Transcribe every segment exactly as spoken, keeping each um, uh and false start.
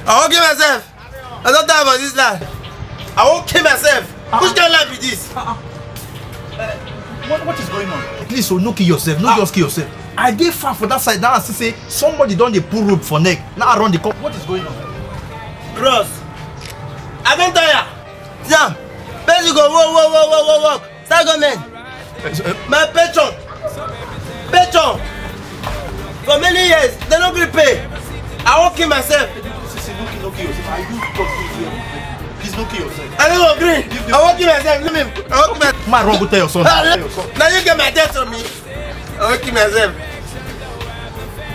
I won't kill myself. I don't die for this land. I won't kill myself. Which kind of life is this? What, what is going on? Please, oh, no kill yourself. No just kill yourself. I dey far for that side now. I see say somebody don dey pull rope for neck. Now I run the cop. What is going on? Bros, I don tire. Now, person go work, work, work, work, work, work. Start government. My patron, patron. For many years, they no gree pay. I won't kill myself. See, see, no kill, no kill yourself. Are you talking here? Please, no kill yourself. I no go gree. I won't kill myself. Leave me. I won't kill myself. Ma, run go tell your son. Ah, now you get my death on me. I won't kill myself.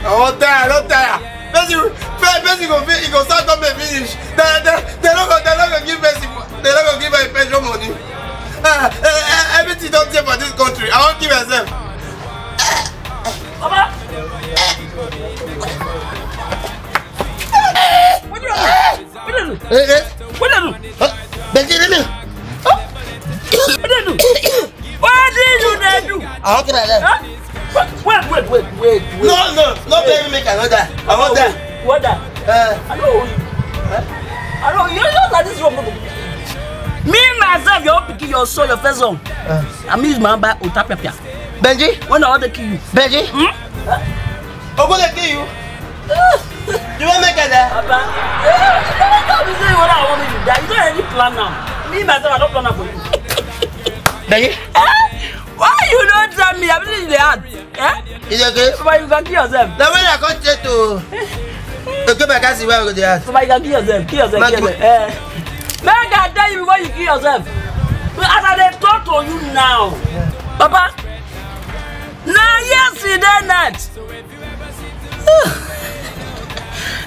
I won't die. I don't tire. Person, pe- person go fit, he go start come dey finish. They, they, they no go, they no go give person, they no go give my pension money. Ah, eh, eh, everything don dey for this country. I won't kill myself. Baba! What do you do? What do you do? Eh, eh, What do you do? huh? Benji, leave me. What do you do? What do you dey do? I won't kill myself. Huh? Wait, wait, wait, wait, wait. No, no, no, baby, make I no die. I won't die. What that? Uh, I know you. I know you. You know that this room. Me myself, your pikin, your son, your first son. I mean, my buy Ota Pepia. Benji, When I want to kill you. Benji, Hmm? I'm gonna kill you. You won't make it there. Papa, you don't tell me say what I want me to die. You don't any plan now. Me myself, I don't plan am for you. Benji, Eh? Why you don't tell me? I believe in the heart. Eh? it's okay. But you can kill yourself. Now when I come straight to, to go back and see where we go there. So you can kill yourself. Kill yourself. Make Kill yourself. Eh. Make I tell you before you kill yourself. As I dey talk to you now, Papa, na yesterday night.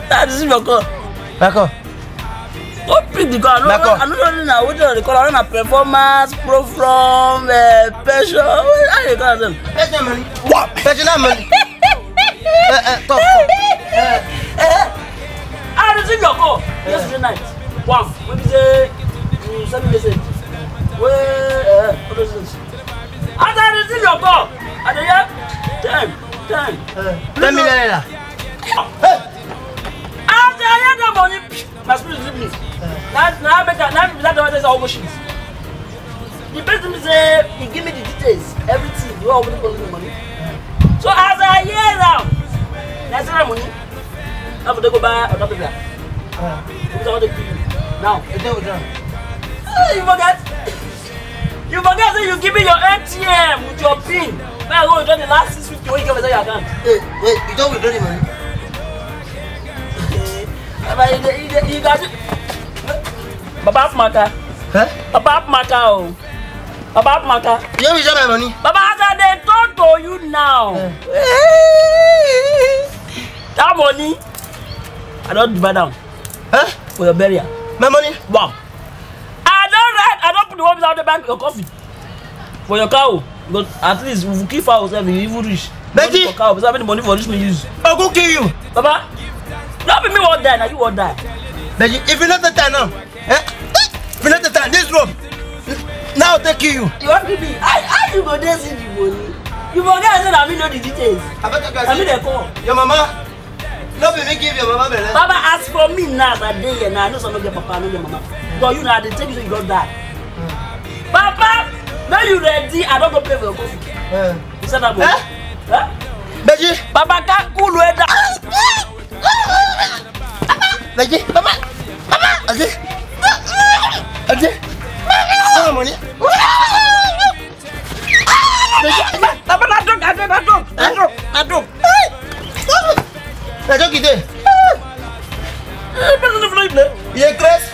That is your call. Back up. Go pick the call. I Back up. No, I no know now. Wetin dem dey call am? Na performance, pro from, uh, pension. How you call them? Pension money. What? Pension money. Eh, eh, talk, talk. Eh, I receive your call yesterday night. One, when you say you send me message. Well, uh, what is this? As I receive your call, I dey hear ten, ten. Ten million naira. As I hear that money, my spirit leave me. That, now make that, now make that one say almost shit. The person say he give me the details, everything. You are going to the money. So as I hear now, that's the money. Now for they go buy another paper. Who's all the people? Now, You tell me, John. Oh, you forget? You forget that you give me your A T M with your pin. Now I go withdraw the last six fifty wey you get inside your account. Hey, wait, you don't withdraw the money. Baba, you, you, you got it. Baba Afmaka. Huh? Baba Afmaka, oh. Baba Afmaka. You don't withdraw my money. Baba, as I dey talk to you now. That money, I don divide am Huh? for your burial. My money? Wow. I don write, I don put the one without the bank your coffin. For your cow. But at least if you keep fowl sef, you even rich. Betty! For cow, because the money for rich me use. I'll go kill you. Baba, no be me wan die, na you wan die. Betty, if you not the time now, eh? If you not the time, this room, now I'll take you. You wan kill me? How, how you go dey see the money? You forget say na me know the details. I better go Na me see dey call. Your mama. No be me give your mama belle. Baba, as for me now, as I dey here now, I know say I no get papa, I no get mama. But you now, I dey tell you say you don die. Papa, when you ready, I don go pay for your coffin. Eh. You said that money. Eh? Huh? Betty. Baba, can't cool weather. Betty, mama, mama, Betty, Betty, no money. Baba, na joke, na joke, na joke, na joke, na joke. Na joke you dey. Eh, person no fit play. You dey craze?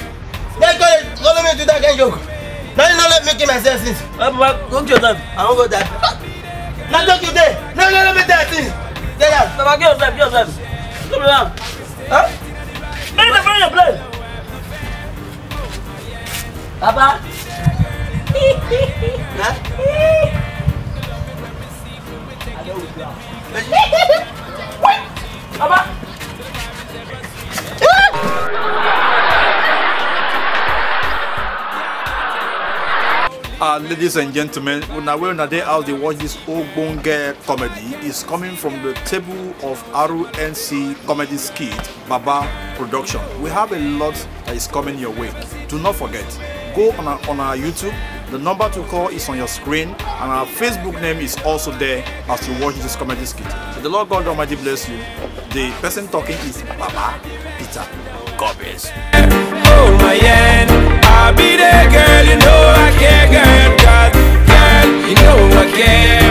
Let's go, follow me do that kind joke. Now you no let me kill myself since. Eh, Baba, go kill yourself. I won't go die. Na joke you dey. No, no, let me die since. Tell her. Baba, kill yourself, kill yourself. Come on. Huh? Make the play, play. Baba. Huh? Baba. I Uh, ladies and gentlemen, una wey una dey house dey watch this ogbonge comedy is coming from the table of R N C comedy skit Baba Production. We have a lot that is coming your way. Do not forget, go on our, on our YouTube. The number to call is on your screen, and our Facebook name is also there as you watch this comedy skit. May the Lord God Almighty bless you. The person talking is Baba Peter. God bless. Oh my end, I be the girl, you know I care, girl, God, girl, you know I care.